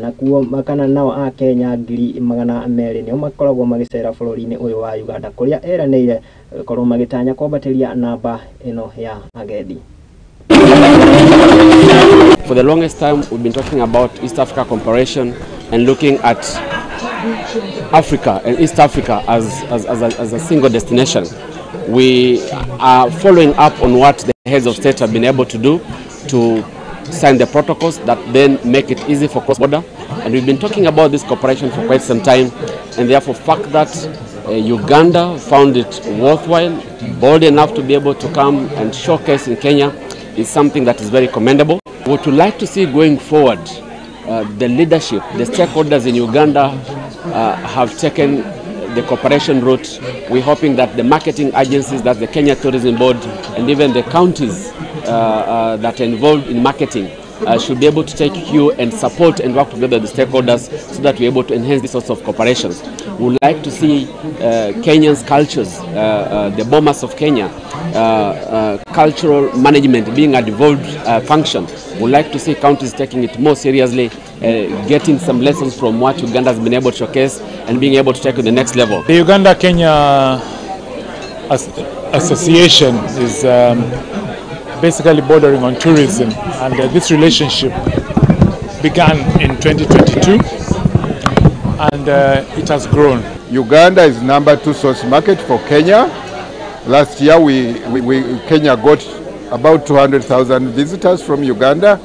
na kuo kana nao Akenya 200,000 nĩo makoragwo magĩcera bũrũri-inĩ ũyũ wa Uganda, kũrĩa eranĩire gũkorwo magĩtanya kwambatĩria namba ĩno ya agendi. For the longest time we've been talking about East Africa cooperation and looking at Africa and East Africa as a single destination. We are following up on what the heads of state have been able to do to sign the protocols that then make it easy for cross-border. And we've been talking about this cooperation for quite some time, and therefore fact that Uganda found it worthwhile, bold enough to be able to come and showcase in Kenya is something that is very commendable. What we'd like to see going forward, the leadership, the stakeholders in Uganda have taken the cooperation route. We're hoping that the marketing agencies, that the Kenya Tourism Board and even the counties that are involved in marketing should be able to take cue and support and work together with the stakeholders so that we're able to enhance these sorts of cooperations. We would like to see Kenyan's cultures, the Bomas of Kenya, cultural management being a devolved function. We would like to see counties taking it more seriously, getting some lessons from what Uganda has been able to showcase and being able to take to the next level. The Uganda-Kenya Association is basically bordering on tourism, and this relationship began in 2022 and it has grown. Uganda is number 2 source market for Kenya, Last year, Kenya got about 200,000 visitors from Uganda,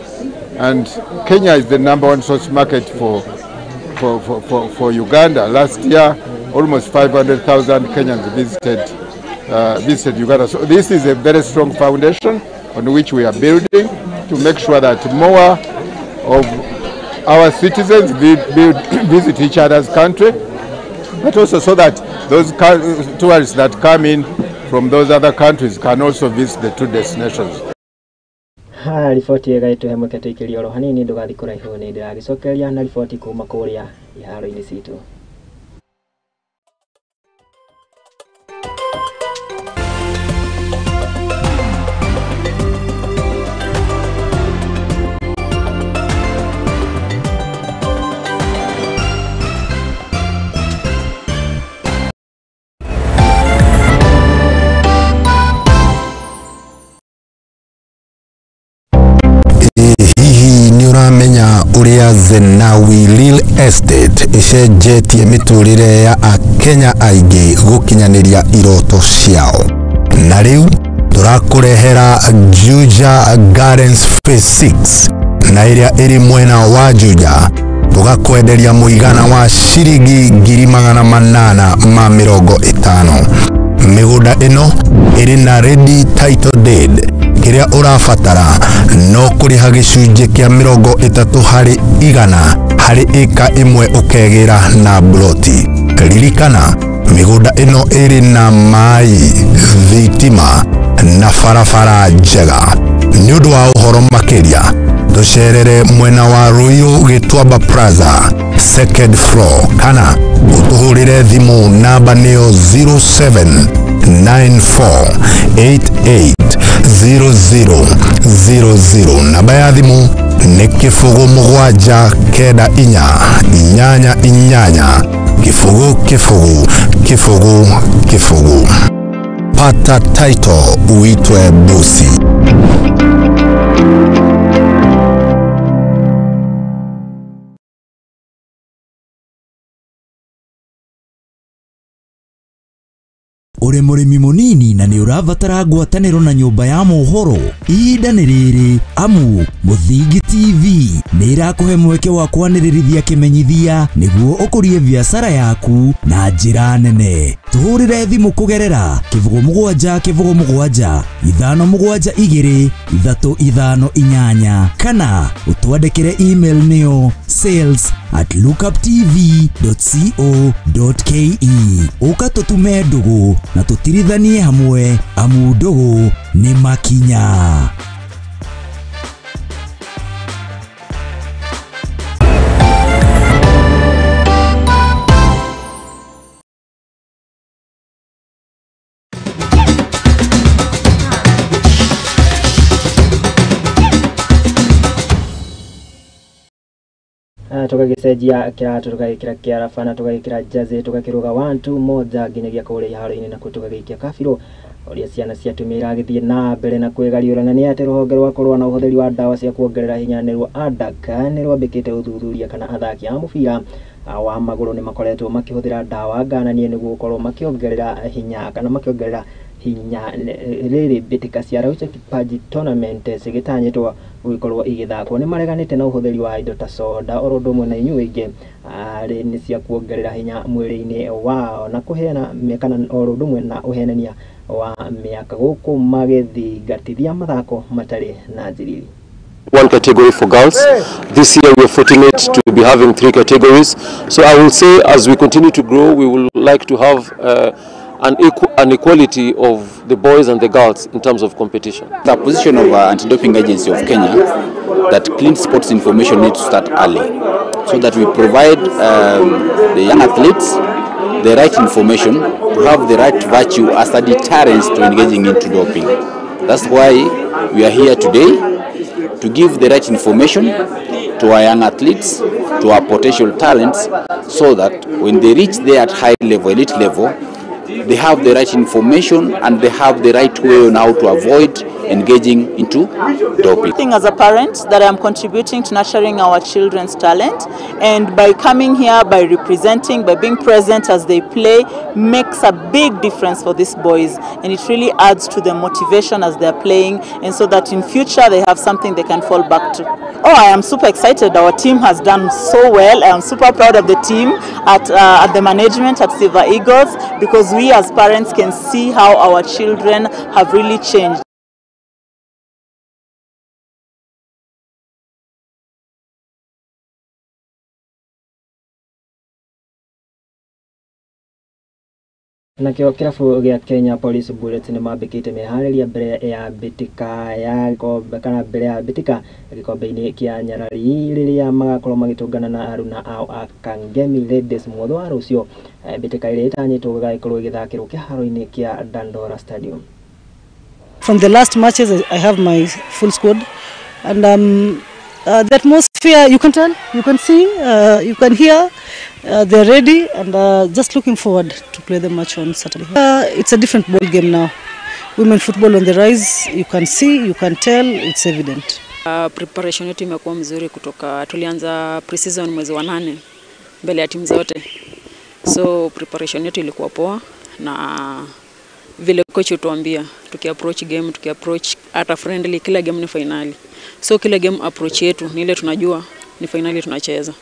and Kenya is the #1 source market for Uganda. Last year, almost 500,000 Kenyans visited Uganda. So this is a very strong foundation on which we are building to make sure that more of our citizens visit each other's country, but also so that those tourists that come in from those other countries can also visit the two destinations. Ha, riboti ĩgaĩtũhe mweke tũikĩrie oro hanini ndũgathiĩ kũraihu nĩ ndĩragĩcokeria na riboti kuma kũrĩa iharo-inĩ citũ. Uria Zenawi Real Estate icenjetie miturire ya Akenya aingĩ gũkinyanĩria iroto ciao. Na rĩu tũrakũrehera Juja Gardens Phase 6 na ĩrĩa ĩrĩ mwena wa Juja, tũgakwenderia mũigana wa ciringi 850,000. Mĩgũnda ĩno ĩrĩ na ready title deed, kĩrĩa ũrabatara no kũrĩha gĩcunjĩ kĩa 30% harĩ ĩka ĩmwe ũkegĩra na bloti. Ririkana mĩgũnda ĩno ĩrĩ na maĩ, thitima na barabara njega. Nĩ ũndũ wa ũhoro makĩria tũcerere mwena wa Ruiru Gĩtuamba Plaza second floor, kana ũtũhũrĩre thimũ namba nĩyo 0794880000. Namba ya thimũ nĩ 0 7 9 8 8 8 0 0 0 0. Pata title uitwe bosi. Uri mũrĩmi mũnini na nĩ ũrabatara ngwatanĩro na nyũmba ya mohoro, ihinda nĩ rĩrĩ amu Mũthingi TV nĩ ĩrakũhe mweke wa kwanĩrĩrithia kĩmenyithia nĩguo ũkũrie biacara yaku na njĩra nene. Tũhũrĩre thimũ kũgerera 07 07 572 358 kana ũtwandĩkĩre email nĩyo sales@lookuptv.co.ke. Ũka tũtume ndũgũ na tũtirithanie hamwe, amu ndũgũ nĩ makinya. Tugagicenjia kiratu tugagikira kiaraba na tugagikira jazi tugakiruga 1 2 moja nginyagia kuria iharo-inĩ nakuo tugagĩikia kabirũ ũrĩa ciana cia atumia iragĩthiĩ na mbere na kwĩgariũrana nĩ atĩ rũhonge rwa kũrũa na ũhũthĩri wa ndawa cia kuongerera hinya nĩruo ADAK nĩ rwambĩkĩte ũthuthuria kana athaki a mũbira wa magũrũ nĩ makoretwo makĩhũthĩra ndawa ngananie nĩguo gũkorwo makĩongerera hinya kana makĩongerera hinya rĩrĩ mbĩtĩka cia Raucha Kipaji Tournament cigĩtanyĩtwo gũgĩkorwo igĩthakwo. Nĩ mareganĩte na ũhũthĩri wa indo ta soda oro ũndũ ũmwe na inyuĩ ingĩ arĩ nĩ cia kuongerera hinya mwĩrĩ-inĩ wao na kũheana kana oro ũndũ ũmwe na ũhenania wa mĩaka gũkũ magĩthingatithia mathako matarĩ na njiriri. One category for girls. This year we are fortunate to be having 3 categories. So I will say as we continue to grow, we will like to have an equality of the boys and the girls in terms of competition. The position of Anti-Doping Agency of Kenya that clean sports information needs to start early, so that we provide the young athletes the right information to have the right virtue as a deterrence to engaging into doping. That's why we are here today, to give the right information to our young athletes, to our potential talents, so that when they reach there at high level, elite level, they have the right information and they have the right way on how to avoid engaging into doping. I think as a parent that I'm contributing to nurturing our children's talent, and by coming here, by representing, by being present as they play, makes a big difference for these boys, and it really adds to the motivation as they're playing, and so that in future they have something they can fall back to. Oh, I am super excited. Our team has done so well. I am super proud of the team at the management at Silver Eagles, because we as parents can see how our children have really changed. Nakĩo kĩrabu gĩa Kenya Police Bullets nĩ mambĩkĩte meharĩria mbere ya mbĩtĩka ya gĩkombe kana mbere ya mbĩtĩka gĩkombe-inĩ kĩa Nyarari rĩrĩa magakorwo magĩtũngana na aruna ao a Kangemi Ladies mũthĩ wa rũciũ. Mbĩtĩka ĩrĩa ĩtanyĩtwo gũgagĩkorwo ĩgĩthakĩrwo kĩharo-inĩ kĩa Dandora Stadium. From the last matches I have my full squad, and the atmosphere you can tell, you can see, you can hear, they're ready, and just looking forward to play the match on Saturday. It's a different ball game now. Women football on the rise, you can see, you can tell, it's evident. Preparation yetu imekuwa mzuri kutoka tulianza pre-season mwezi wa 8 mbele ya timu zote. So preparation yetu ilikuwa poa, na vile coach utuambia tukiapproach game, tukiapproach hata friendly, kila game ni finali. So kila game approach yetu ni ile tunajua ni finali tunacheza.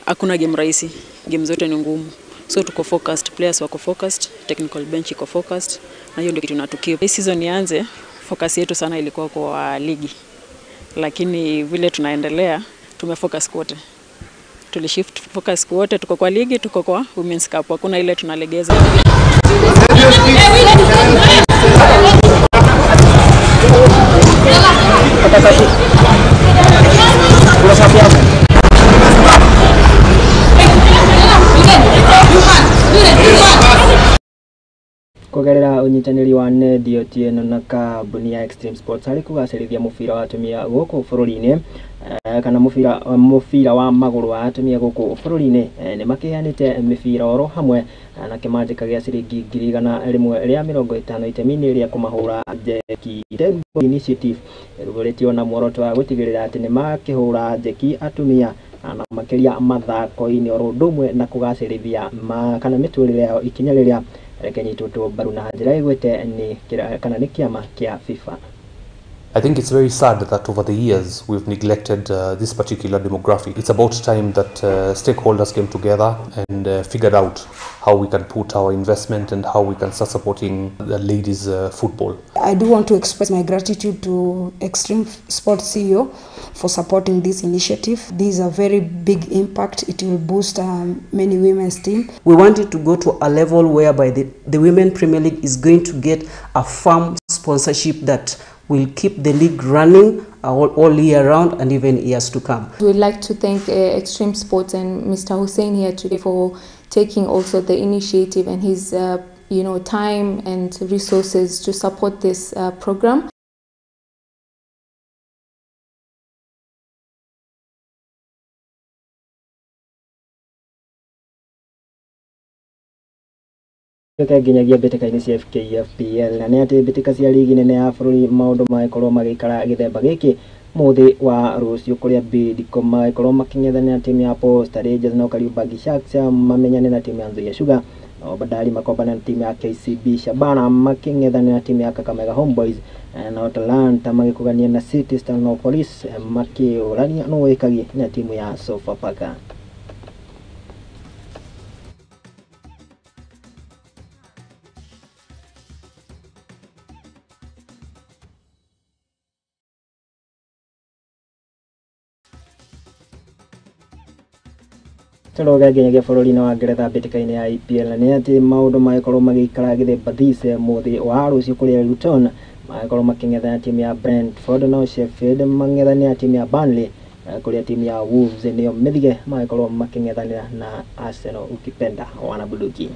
Hakuna game rahisi, game zote ni ngumu. So tuko focused, players wako focused, technical bench iko focused, na hiyo ndio kitu tunatukia. Hii season ianze, focus yetu sana ilikuwa kwa ligi. Lakini vile tunaendelea, tumefocus kote. Tulishift focus kote, tuko kwa ligi, tuko kwa Women's Cup. Hakuna ile tunalegeza. Kugerera unyitanĩri wa Nedi Otieno na kambuni ya Extreme Sports harĩ kũgacĩrithia mũbira wa atumia gũkũ bũrũri-inĩ kana mũbira wa magũrũ wa atumia gũkũ bũrũri-inĩ nĩ makĩheanĩte mĩbira oro hamwe na kĩmanjĩka gĩa ciringi 150,000 itemi-inĩ rĩa kũmahũra njeki. Tembo Initiative ĩrugũrĩtio na muoroto wa gũtigĩrĩra atĩ nĩ makĩhũra njeki atumia na makĩria mathako-inĩ oro ũndũ ũmwe na kũgacĩrithia kana mĩtũrĩre yao ikinya rĩrĩa rĩkĩnyitwo mbaru na njĩra ĩgwĩte nĩ kana nĩ kĩama kĩa FIFA. I think it's very sad that over the years we've neglected this particular demographic. It's about time that stakeholders came together and figured out how we can put our investment and how we can start supporting the ladies' football. I do want to express my gratitude to Extreme Sports CEO for supporting this initiative. This is a very big impact. It will boost many women's team. We wanted to go to a level whereby the Women Premier League is going to get a firm sponsorship that will keep the league running all year round and even years to come. We would like to thank Extreme Sports and Mr. Hussein here today for taking also the initiative and his time and resources to support this program. Nginyagia mbĩtĩka-inĩ cia FKFPL na nĩ atĩ mbĩtĩka cia ligi nene ya bũrũri maũndũ magĩkorwo magĩikara gĩthemba gĩkĩ mũthĩ wa rũciũ kũrĩa Bidco magĩkorwo makĩng'ethanĩra na timu ya Posta Rangers na Kariobangi Sharks mamenyane na timu ya Nzoia Sugar, nao Bandari makombana na timu ya KCB Shabana makĩng'ethanĩra na timu ya Kakamega Homeboys, nao Talanta magĩkũgania na City Star na Police makĩũrania nũ wĩkagie na timu ya Sofapaka. Tũroge nginyagia bũrũri-inĩ wa Ngeretha mbĩtĩka-inĩ ya EPL na nĩ atĩ maũndũ magĩkorwo magĩikara gĩthemba thise mũthĩ wa rũciũ kũrĩa Luton magĩkorwo makĩng'ethanĩra na timu ya Brentford, nao Sheffield mang'ethanĩra na timu ya Burnley, kũrĩa timu ya Wolves nĩyo mĩthige magĩkorwo makĩng'ethanĩra na Arsenal ukipenda wanabunduki.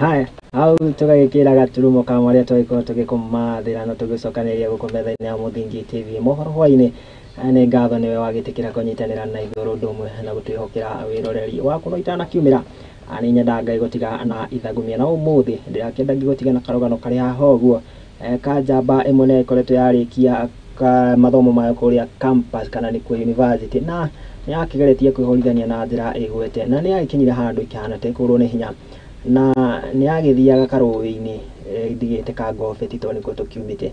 Haya, hau tũgagĩkĩra gaturumo ka marĩa twagĩkorwo tũgĩkũmathĩra na tũgĩcokanĩrĩria gũkũ metha-inĩ ya Mũthingi TV mohoro hwainĩ. Nĩ ngatho nĩwe wagĩtĩkĩra kũnyitanĩra na ithuĩ ũndũ ũmwe na gũtwĩhokera wĩroreri wakorwo itanakiumĩra. Nĩ nyendaga Ngai gũtiga na ithagumia na ũmũthĩ ndĩrakĩenda ngĩgũtiga na karũgano karĩ haha ũguo, ka njamba ĩmwe nĩ ĩkoretwo yarĩkia mathomo mayo kũrĩa campus kana nĩkuo university, na nĩ yakĩgeretie kwĩhũrithania na njĩra ĩgwete na nĩ yagĩkinyire handũ ĩkĩhana ta ĩkũrwo nĩ hinya, na nĩ yagĩthiaga karũĩ-inĩ, ndigĩte ka ngobeti tondũ nĩkuo tũkiumĩte.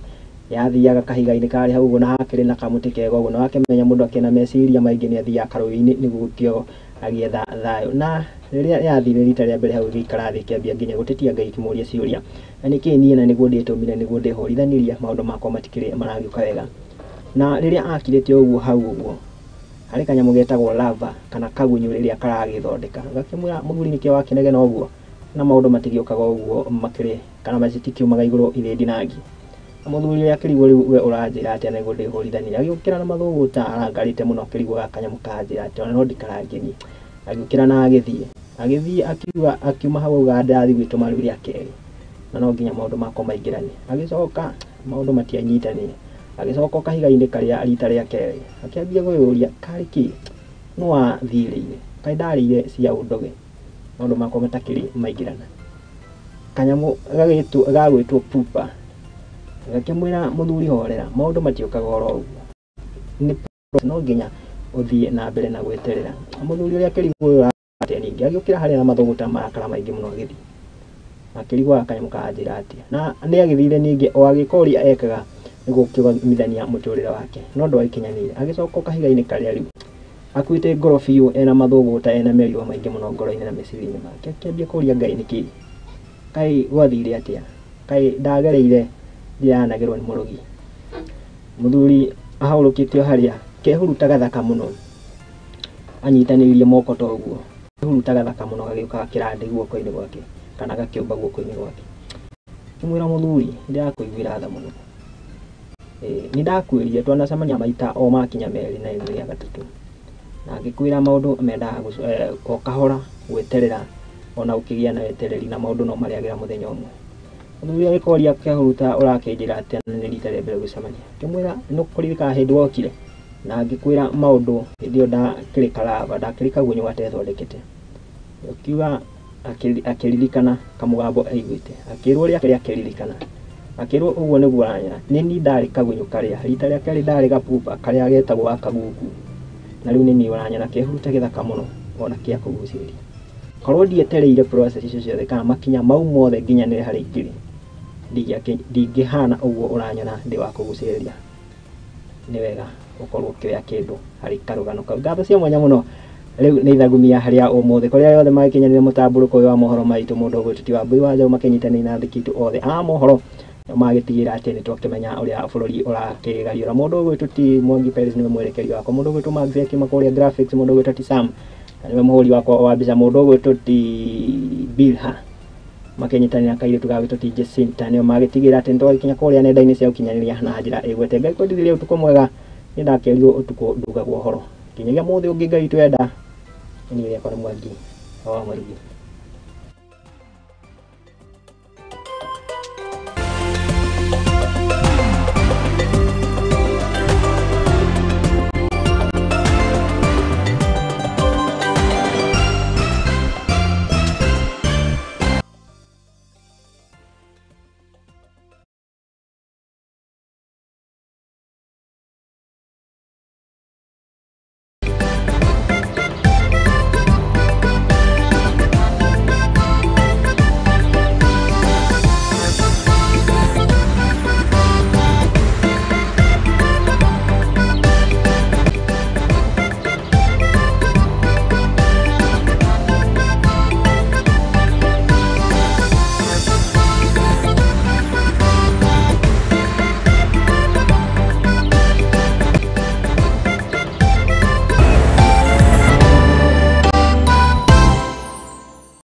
Yathiaga kahiga-inĩ karĩ hau ũguo na hakĩrĩ na kamũtĩ kega ũguo, na wakĩmenya mũndũ akĩna meciria maingĩ nĩ athiaga karũĩ-inĩ nĩguo gũkĩo agĩetha thayũ. Na rĩrĩa yathire rita rĩa mbere hau ĩgĩikara thĩ ĩkĩambia nginya gũtetia Ngai ĩkĩmũria ciũria, na nĩkĩ niĩ na nĩguo ndĩtũmire nĩguo ndĩhũrithanirie maũndũ makwa matikĩrĩ maragĩũka wega. Na rĩrĩa akirĩte ũguo hau ũguo harĩ kanyamũ getagwo lava kana kagunyũ rĩrĩa karagĩthondeka, gakĩmwĩra mũthuri nĩkĩo wakĩnegena ũguo na maũndũ matigĩũkaga ũguo makĩrĩ kana matikiumaga igũrũ irĩ ndinangi. Na mũthuri ũrĩa akĩrigwo rĩu we ũranjĩra atĩa nĩguo ndĩhũrithanirie, agĩũkĩra na mathũgũta arangarĩte mũno akĩrigwo gaka kanyamũ kanjĩra atĩa ona no ndikarangĩrie. Agĩũkĩra na agĩthiĩ akiuga akiuma hau auga ndathiĩ gwĩtũma rĩu rĩa kerĩ na no nginya maũndũ makwa maingĩrane. Agĩcoka maũndũ matianyitanire, agĩcoka kahiga-inĩ karĩa rita rĩa kerĩ akĩambia kwĩyũria karĩ kĩ no wathirĩire kaĩ ndarĩire cia ũndoge maũndũ makwa matakĩrĩ maingĩrana. Kanyamũ gagwĩtwo pupa gakĩmwĩra mũthuri horera maũndũ matiũkaga oro ũguo, nĩ no nginya ũthiĩ na mbere na gweterera. Mũthuri ũrĩa akĩrigwo ũyũ atĩa ningĩ agĩũkĩra harĩa na mathũgũta marakara maingĩ mũno agĩthiĩ akĩrigwo gaka kanyamũ karanjĩra atĩa, na nĩ agĩthire ningĩ o agĩka ũrĩa ekaga nĩguo kũgomithania mũtũrĩre wake no ndwagĩkinyanĩire. Agĩcoka kahiga-inĩ karĩa rĩu akuĩte ngoro biũ ena mathũgũta ena meriwa maingĩ mũno ngoro-inĩ na meciria-inĩ make, akĩambia kũria Ngai nĩkĩ kaĩ gwathire atĩa, kaĩ ndagereire njĩra yanagerwo nĩ mũrogi. Mũthuri ahũrũkĩte o harĩa kehuruta gathaka mũno anyitanĩirie moko ta ũguo, kehuruta gathaka mũno gagĩũka gakĩrandĩ guoko-inĩ gwake kana gakĩũmba guoko-inĩ gwake. Akĩmwĩra mũthuri ndĩrakũiguĩra tha mũno, nĩ ndakwĩrire twanacemania maita o makinya merĩ na rĩmwe rĩa gatatũ, na ngĩkwĩra maũndũ mendaga o kahora gweterera ona ũkĩgĩa na wetereri na maũndũ no marĩagĩra mũthenya ũmwe. Mũthuri agĩkoria kehuruta ũrakĩnjĩra atĩa na nĩ rita rĩa mbere gũcemania. Akĩmwĩra nĩ ũkũririkana hĩndĩ wokire na ngĩkwĩra maũndũ hĩndĩ ĩyo ndakĩrĩ karaba ndakĩrĩ kagunyũ gatethondekete. Akiuga akĩririkana kamũgambo aiguĩte, akĩrwo rĩa kerĩ akĩririkana, akĩrwo ũguo nĩguo aranyona nĩ niĩ ndarĩ kagunyũ karĩa rita rĩa kerĩ ndarĩ gapupa karĩa getagwo gakaguku na rĩu nĩ niĩ ũranyona kehuruta gĩthaka mũno ona kĩa kũgucĩrĩria. Korwo ndietereire process icio ciothe kana makinya mau mothe nginyanĩre harĩa ingĩrĩ ndingĩhana ũguo ũranyona ndĩ wa kũgucĩrĩria. Nĩ wega ũkorwo ũkĩoya kĩndũ harĩ karũgano kau. Ngatho cia mwanya mũno rĩu nĩ ithagumia harĩa ũmũthĩ kũrĩa yothe magĩkinyanĩria mũtambũrũko ũyũ wa mohoro maitũ mũndũ ũgwĩtwo ti Wambui wa Njaũ makĩnyitanĩire na andĩki aitũ othe a mohoro magĩtigĩra atĩ nĩ twakĩmenya ũrĩa bũrũri ũrakĩgariũra. Mũndũ ũgwĩtwo ti Mwangi Perez nĩwe mwerekeri wakwa, mũndũ ũgwĩtwo Max akiuma kũrĩa graphics, mũndũ ũgwĩtwo ti Sam nĩwe mũhũri wakwa wa mbica, mũndũ ũgwĩtwo ti Bilha makĩnyitanĩra kairĩtu gagwĩtwo ti Jacinta nĩo magĩtigĩra atĩ nĩtwagĩkinya kũrĩa nenda-inĩ cia ũkinyanĩria na njĩra ĩgwete. Ngai kwendithĩrie ũtukũ mwega, nĩ ndakĩrirwo ũtukũ ndugagwo ũhoro nginyagia mũthĩ ũngĩ Ngai twenda. Niĩ rĩakwa nĩ Mwangi wa Mũrugi.